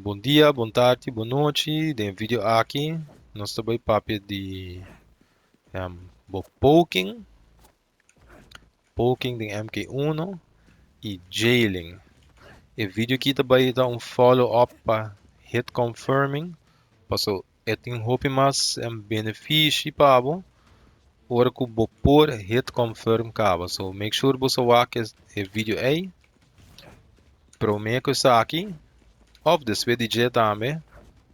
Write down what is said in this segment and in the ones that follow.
Bon dia, bon tardi, bon nochi. Den e video aki nos ta bai papia di bo poking, poking den MK1 y jailing. E video aki ta bai ta un follow up pa hit confirming, paso e tin hopi mas benefishi pa bo ora ku bo por hit confirm kaba. So make sure bo sa wak e video ei promé ku esaki òf despues di dje tambe,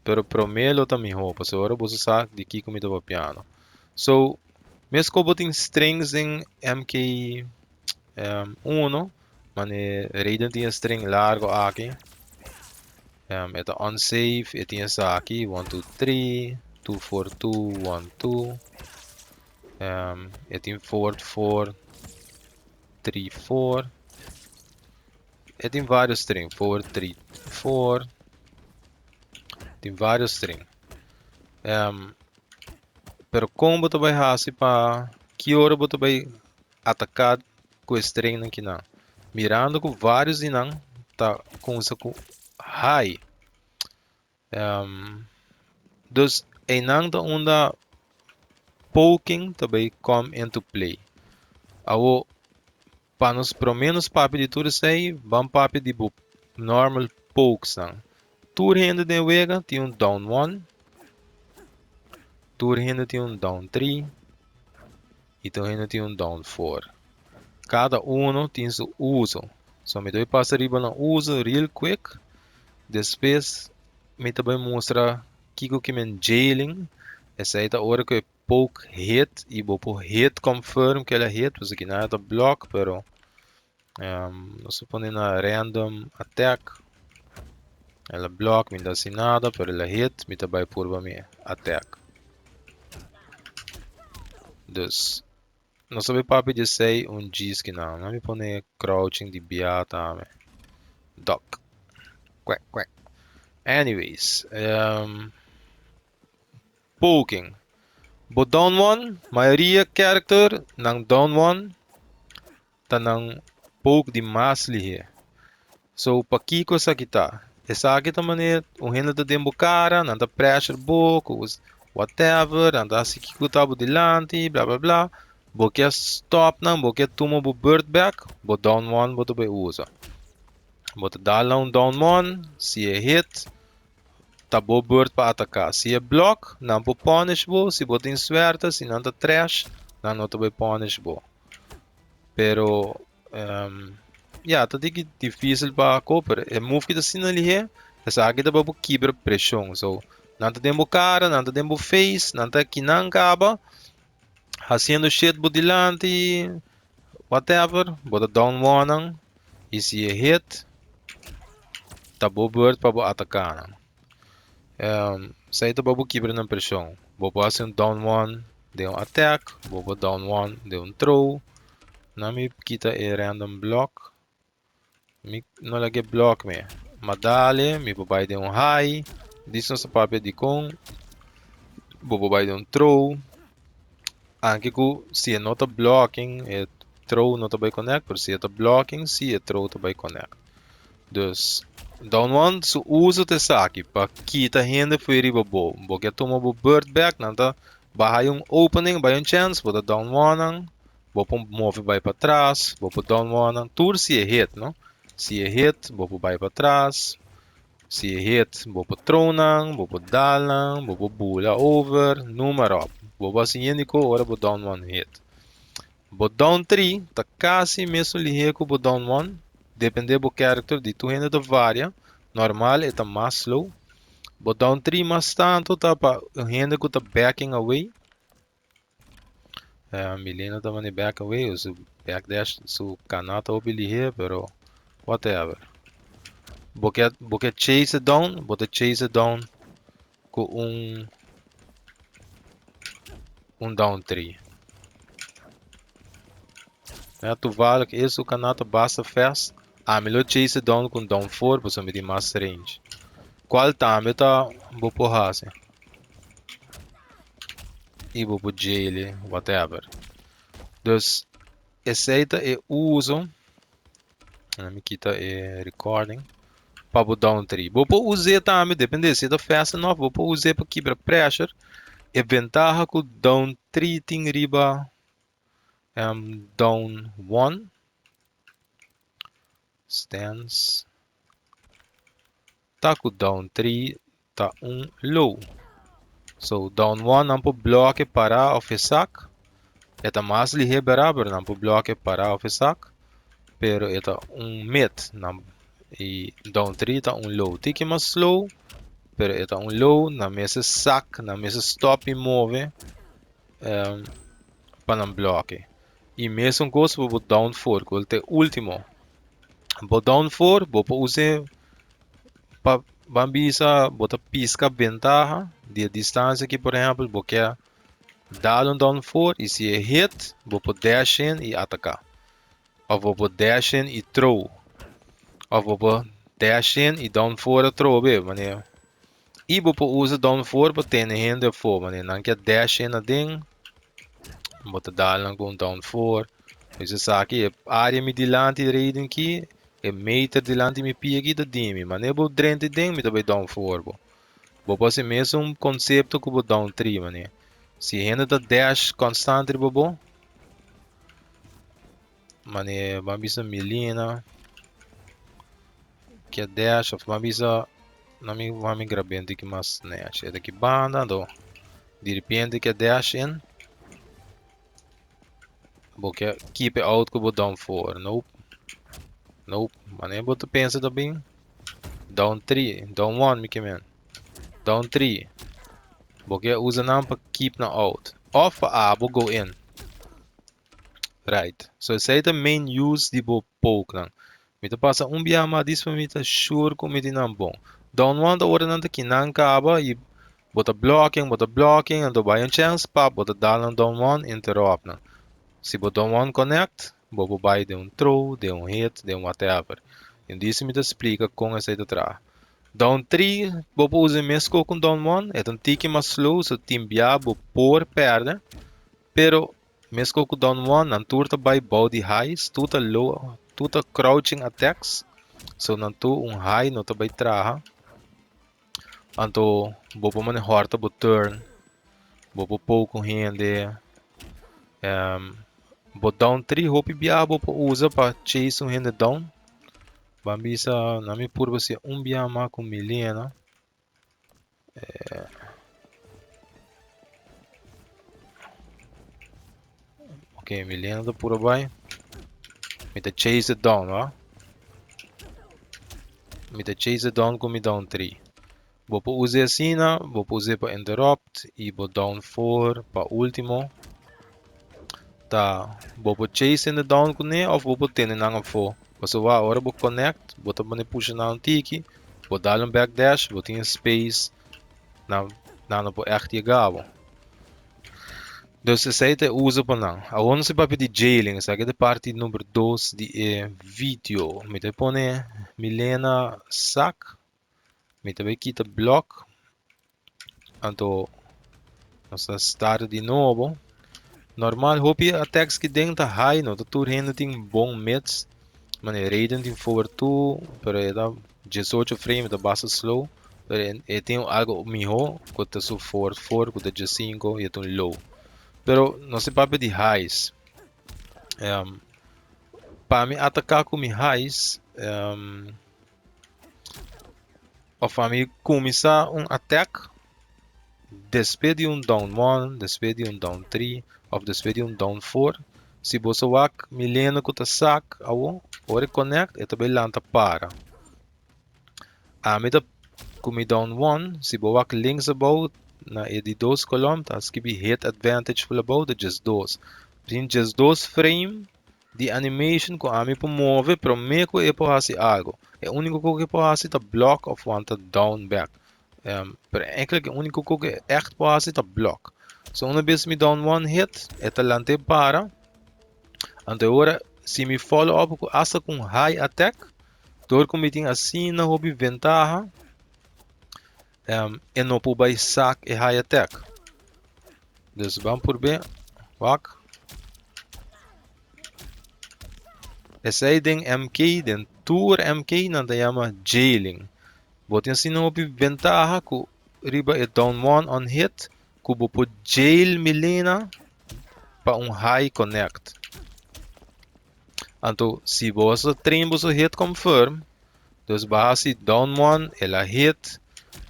pero promé lo ta mihó pasobra ora bo sa di kiko mi ta papiando. So meskos bo tin strings den MK 1, mane Raiden tin e string largo aki. E ta unsafe, e tin esaki 1 2 3 2 4 2 1 2. E tin 4 4 3 4. E tin varios string, 4 3 4. Tin varios string. Pero kon bo ta bai hasi pa ki ora bo ta bai ataká ku e stringnan kinan? Mirando ku varios di nan ta kumsa ku high. Dus einan ta unda poking ta bai come into play. Awo pa nos promé nos papia di tur esei, ban papia di bo normal pokesnan. Tur hende den wega tin un down one, tur hende tin un down three i tur hende tin un down four. Kada uno tin su uso. So mi ta bai pasa riba nan uso real quick. Despues mi ta bai mustra kiko ki men jailing. Esei ta ora ku e poke hit i bo por hit confirm ku el a hit, pasobra kinan ta block, pero nos ta pone na random attack. El a block, mi no ta hasi nada, pero el a hit, mi ta bai purba mi attack. Dus nos ta bai papia di esei un djis kinan. Mi pone crouching di bia tambe. Duck. Quack quack. Anyways, poking. Bo down one, mayoria character nan down one ta nan poke di mas lihé. So pakiko esaki ta? Esaki ta manera un hende ta den bo kara, nan ta pressure bo ku whatever, nan ta hasi kiko ta bo dilanti, bla bla bla. Bo ke stop nan, bo ke tuma bo bird back, bo down one bo ta bai usa. Bo ta dal nan un down one, si e hit, ta bo bird pa ataká. Si e block, nan por punish bo, si bo tin suerte, si nan ta trash, nan no ta bai punish bo. Pero ya, ta tiki difícil pa ko, pero e move ki ta asina lihé, esaki ta pa bo kibra preshon. So, nan ta den bo kara, nan ta den bo face, nan ta kinan kaba, hasiendo shit bo dilanti, whatever, bo ta down one nan, i si e hit, ta bo beurt pa bo ataká nan. Esei ta pa bo kibra nan preshon. Bo por hasi un down one den un attack, bo por down one den un throw. Nan mi kita e random block. Mi no laga e block me. Ma dale, mi por bai den un high. Dis nos ta papia dikon bo por bai den un throw. Anke ku si e no ta blocking, e throw no ta bai connect, pero si e ta blocking, si e throw ta bai connect. Dus down one su uso ta esaki pa kita hende for riba bo. Bo ke tuma bo bird back, nan ta baha un opening, bai un chance, bo ta down one nan, bo por move bai patras, bo por down one nan, tur si e hit, no? Si e hit, bo por bai patras. Si e hit, bo por throw nan, bo por dal nan, bo por bula over, noem maar op. Bo por hasi ko ora bo down one hit. Bo down three ta kasi mesun lihé ku bo down one, depende bo character, di tur hende ta varia. Normal e ta mas slow. Bo down three mas tantu ta pa un hende ku ta backing away. Mileena ta mane back away, su backdash, su kana ta hopi lihé, pero whatever. Bo ke chase it down, bo ta chase it down ku un down three. Ja, toevallig is su kana ta basta fast. Ami lo chase it down ku down four, pasobra mi tin mas range. Kual tambe ta bo por hasi. I bo por jail, whatever. Dus esei ta e uso. Laat me kita e recording. Pa bo down 3. Bo por us'é tambe, depende si ta fast enough, bo por us'é pa kibra pressure. E ventaha ku down 3 tin riba down 1 stance ta ku down 3 ta un low. So down 1 nan por bloke para of e sak. E ta mas lihé bera, pero nan por bloke para of e sak. Pero e ta un mid. Nan, i down 3 ta un low. Tiki mas slow, pero e ta un low. Nan mester sak, nan mester stop i move pa nan bloke. I mesun kos pa bo down 4, ku ta e ultimo. Bo down 4, bo por us'é pa ban bisa bo ta piska bentaha di e distansia aki. Por ehèmpel, bo ke dal un down 4 i si e hit, bo por dash in i ataká. Òf bo por dash in i throw. Òf bo por dash in i down 4 atrobe, manera. I bo por usa down 4 pa tene hende afó, manera nan ke dash in aden, bo ta dal nan ku un down 4. Dus esaki e área mi dilanti Raiden aki, e meter dilanti mi pia aki ta di mi. Manera bo drenta den, mi ta bai down 4 bo. Bo por hasi mesun konsepto ku bo down 3, manera. Si hende ta dash konstante riba bo, manera ban bisa Mileena ke dash òf ban bisa na mi ban mi grab'é un tiki mas nechi. E ta aki banda, anto di repente ke dash in, bo ke keep e out ku bo down 4. Nope. Nope. Manera bo ta pensa ta bin down 3, down 1 mi ke men. Down 3. Bo ke usa nan pa keep nan out. Òf pa abo go in. Right. So esei ta main use di bo poke nan. Mi ta pasa un biaha mas dis pa mi ta sure ku mi tin nan bon. Down 1 ta ora nan ta kinan kaba i bo ta blocking, bo ta blocking, anto bai un chance, pap, bo ta dal nan down 1, interrupt nan. Si bo down 1 connect, bo por bai den un throw, den un hit, den whatever. En disi mi ta splika kon esei ta traha. Down 3, bo por usa mesun ku down 1, e ta un tiki mas slow, so tin bia bo por pèrdè. Pero mesun ku down 1, nan tur ta bai bou di highs, tur ta low, tur ta crouching attacks. So nan tur un high no ta bai traha. Anto bo por mane hòrta bo turn, bo por poke un hende. Bo down 3 hopi bia bo por usa pa chase un hende down. Ban bisa na mi purba si un bia mas ku Mileena. Ok, Mileena ta pura bai. Mi ta chase it down, wa? Mi ta chase it down ku mi down 3. Bo por usa asina, bo por usa pa interrupt i bo down 4 pa último. Ta bo por chase in the down kuné òf bo por tene nan afó. Pasobra ora bo connect, bo ta pone push nan un tiki, bo dal un back dash, bo tin space nan nan no por echt yega bo. Dus esei ta e uso pa nan. Awor nos ta papia di jailing, esaki ta parti number 2 di e video. Mi ta pone Mileena sak, mi ta bai kita block, anto nos ta start di nobo. Normal hopi attacks ki den ta high, no ta tur hende tin bon mids. Manera Raiden tin forward 2, pero e ta 18 frame, ta basta slow. Pero e tin algo mihó ku ta su forward 4, ku ta 15 i e ta un low. Pero nos ta papia di highs. Pa mi ataká ku mi highs, òf pa mi kuminsá un attack despues di un down 1, despues di un down 3, òf despues di un down 4. Si bo wak Mileena ku ta sak awo, ora e connect, e ta bai lanta para. Ami ta ku mi down 1, si bo wak links abou na e di 2 kolom, ta skibi hit advantage full abou, ta 12. Tin 12 frame di animation ku ami por move promé ku e por hasi algo. E úniko kos ku e por hasi ta block òf wanta down back. Pero eigenlijk e úniko kos ku echt por hasi ta block. So una bes mi down 1 hit, e ta lant'é para. Anto ora si mi follow up ku hasta ku un high attack, dor ku mi tin asina hopi ventaha, e no por bai sak e high attack. Dus ban purba, wak. Esei den MK den. Tur MK nan ta yama jailing. Bo tin asina hopi ventaha ku riba e down one on hit ku bo por jail Mileena pa un high connect. Anto si bo a train boso hit confirm, dus bo a hasi down one, el a hit,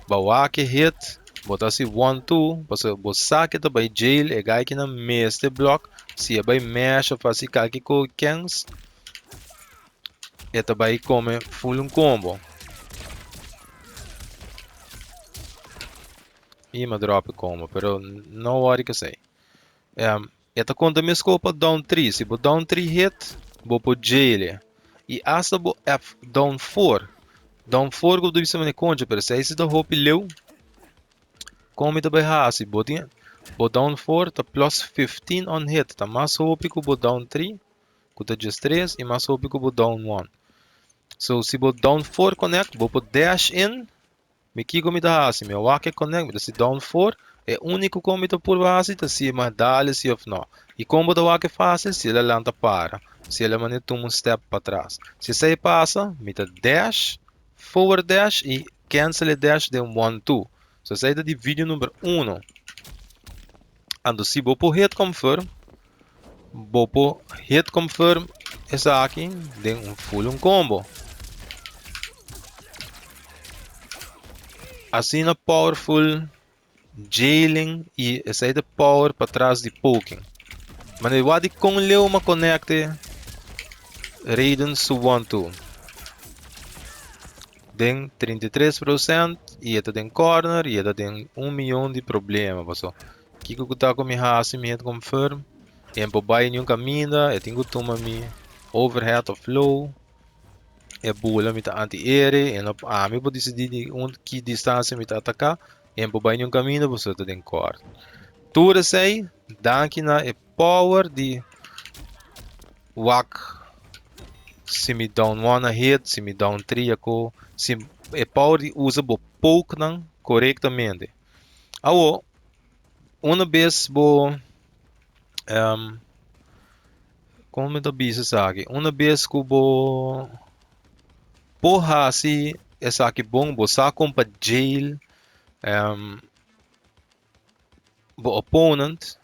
bo a wak e hit, bo ta hasi one two, pasobra bo sa ke ta bai jail e guy kinan mester block, si e bai mash of hasi kalke ko kens, e ta bai come full un combo. I mi a drop e combo, pero no worry cu esey. E ta conta mesco pa down 3. Si bo down 3 hit, bo por jail e. I hasta bo F down 4. Down 4 cu bo ta bisa mane concha, pero esey si ta hopi leu. Con mi ta bay haci? Bo tin bo down 4 ta plus 15 on hit. Ta mas hopi cu bo down 3, cu ta just 3, y mas hopi cu bo down 1. So si bo down 4 connect, bo por dash in. Mi kiko mi ta hasi? Mi a wak e connect, mi ta hasi down 4. E unico con mi ta purba hasi ta si mi a dal si of no. Y con bo ta wak e facil? Si el a lanta para. Si el a mane tuma un step patras. Si esey pasa, mi ta dash, forward dash y cancel e dash den 1 2. So esey ta di video number 1. Anto si bo por hit confirm, bo por hit confirm esaki den un full un combo. Asina powerful jailing y esey ta power patras di poking. Mane wak di con leu ma conecte Raiden su 1 2. Den 33% y e ta den corner y e ta den un miyon di problema paso kiko ku ta ku mi hasi mi hit confirm e por bai niun kaminda e tin ku tuma mi overhead of low e bula mi ta anti ere e no ami por disidi di un ki distancia mi ta ataka e por bai niun kaminda paso e ta den corner. Tur esei danki na e power di wak si mi down one a hit, si mi down three a ko, si e power di usa bo poke nan korektamente. Awo, una bes bo um, kon mi ta bisa esaki? Una bes ku bo por hasi esaki bon, bo sa kon pa jail um, bo opponent,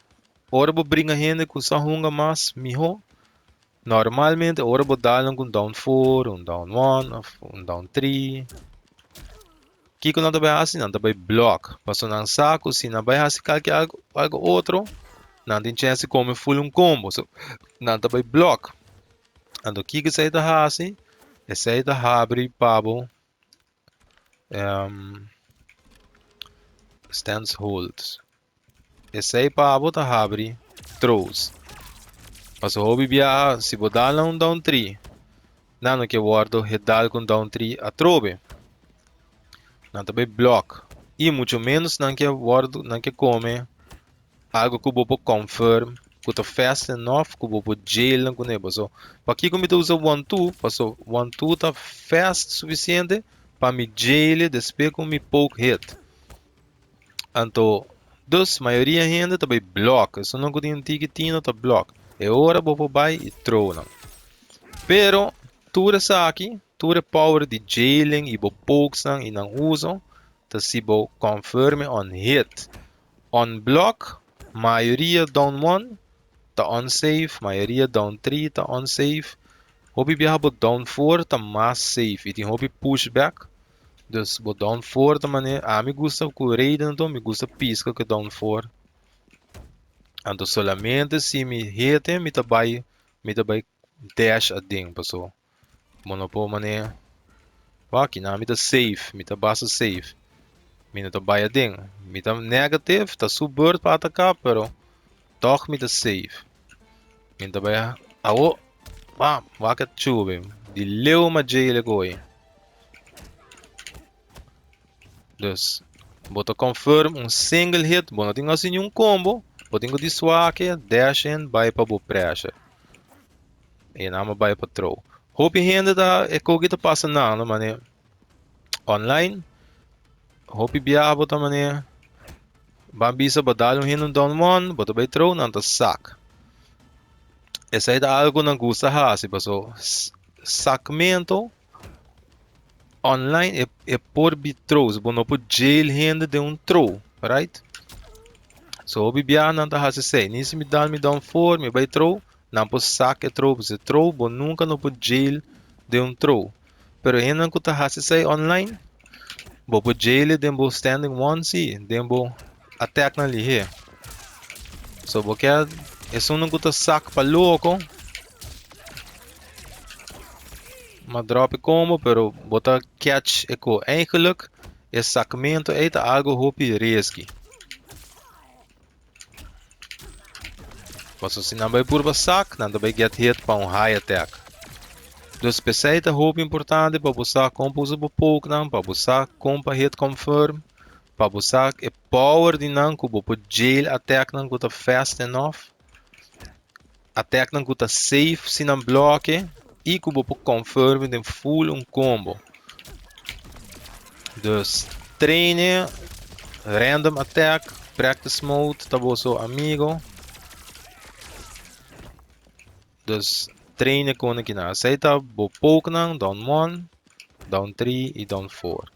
ora bo bringa hende ku sa hunga mas miho, normalmente ora bo dal nan ku un down four, un down one of un down three, kiko nan ta bai hasi? Nan ta bai block, pasobra nan sa ku si nan bai hasi kalke algo algo otro, nan tin chance di kome full un combo, so nan ta bai block. Anto kiko esei ta hasi? Esei ta habri pa bo Stance hold. Esei pa bo ta habri throws. Paso hopi biaha si bo dal na un down 3, nan no ke wordo het dal ku un down 3 atrobe. Nan ta bay block. I mucho menos nan ke wordo nan ke kome algo ku bo por confirm ku ta fast enough ku bo por jail nan kuné. Paso pakiko mi ta usa one two? Paso one two ta fast sufisiente pa mi jail despues ku mi poke hit. Anto dus mayoria hende ta bai block. Esun ku tin un tiki tino ta block. E ora bo por bai i throw nan. Pero tur esaki, tur e power di jailing i bo pokes nan i nan uso ta si bo confirm on hit. On block, mayoria down one ta unsafe, mayoria down three ta unsafe. Hopi biaha bo down four ta mas safe i tin hopi pushback. Dus bo down four ta mane, ami gusta ku Raiden anto mi gusta piska ku down four. Anto solamente si mi hit mi ta bai mi ta bai dash aden paso bo no por mane wak kinan mi ta safe, mi ta basta safe. Mi no ta bai aden. Mi ta negative, ta su beurt pa ataka, pero toch mi ta safe. Mi ta bai awo, bam, wak e chube. Di leu ma jail e gooi. Dus, bo ta confirm un single hit, bo no tin ku hasi niun combo, bo tin ku di swake, dash in, bai pa bo pressure. E nan a bai pa throw. Hopi hende ta e koki ta pasa nan no mane online. Hopi biaha bo ta mane ban bisa bo dal un hende un down one, bo ta bai throw nan ta sak. Esei ta algo ku nan gusta hasi paso sakmento. Online e e por bi throws, bo no por jail hende den un throw, right? So hopi biaha nan ta hasi esei. Ni si mi dal mi down four, mi bai throw, nan por sak e throw, pasobra e throw bo nunka no por jail den un throw. Pero hendenan ku ta hasi esei online, bo por jail e den bo standing one si, den bo attacknan lihé. So bo ke esunnan ku ta sak pa loko, Ma drop e combo pero bo ta catch e ko. Eigenlijk e sakmento ei ta algo hopi risky. Paso si nan bai purba sak, nan ta bai get hit pa un high attack. Dus p'esei ta hopi importante pa bo sa kon pa usa bo pokenan, pa bo sa kon pa hit confirm, pa bo sa e power di nan ku bo por jail attacknan ku ta fast enough. Attacknan ku ta safe si nan bloke i ku bo por confirm den full un combo. Dus traine random attack, practice mode ta boso amigo. Dus traine kon aki nan. Esei ta bo pokenan down one, down three i down four.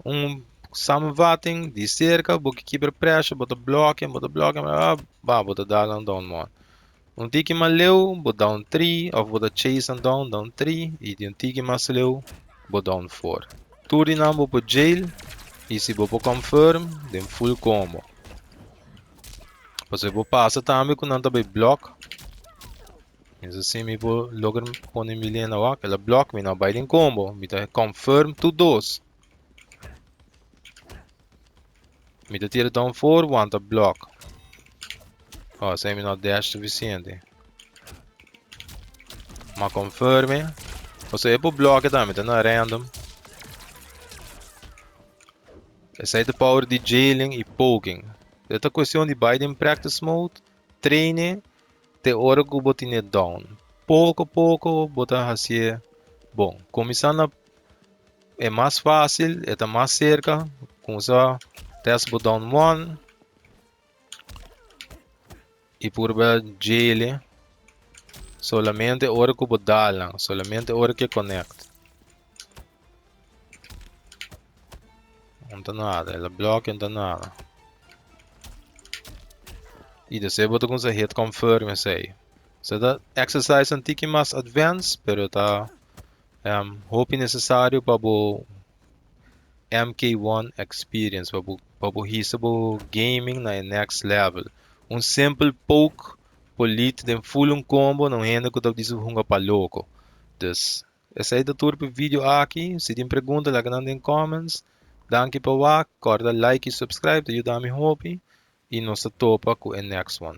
Un samenvatting di cerca bo ke kibra pressure bo ta bloke bo ta bloke ba bo ta dal nan down one. Un tiki mas leu bo down three of bo ta chase nan down down three i di un tiki mas leu bo down four. Tur di nan bo por jail i si bo por confirm den full combo. Pasobra bo pasa tambe ku nan ta bai block. Mester si mi por logra pone mi lena wak. El a block mi no bai den combo. Mi ta confirm tur dos. Mi ta tira down four, wanta block. Oh, esei mi no dash suficiente. Ma confirme. Pasobra e por block tambe, ta na random. Esei ta power di jailing i poking. E ta cuestion di bai den practice mode, traine te ora cu bo tine down. Poco poco bo ta hacié bon. Cuminsa na e mas facil, e ta mas cerca. Cuminsa test bo down one y purba jaile solamente ora cu bo dal nan, solamente ora cu e connect. No ta nada, el a block no ta nada. Y despues bo ta cuminsa hit confirm esey. So ta exercise un tiki mas advanced, pero ta hopi necesario pa bo MK1 experience, pa bo hisa bo gaming na e next level. Un simple poke por lead den full un combo na un hende cu ta bisa hunga pa loco. Dus esei ta tur p'e video aki. Si tin pregunta laga nan den comments. Danki pa wak. Corda like y subscribe ta yuda mi hopi. Y nos ta topa cu e next one.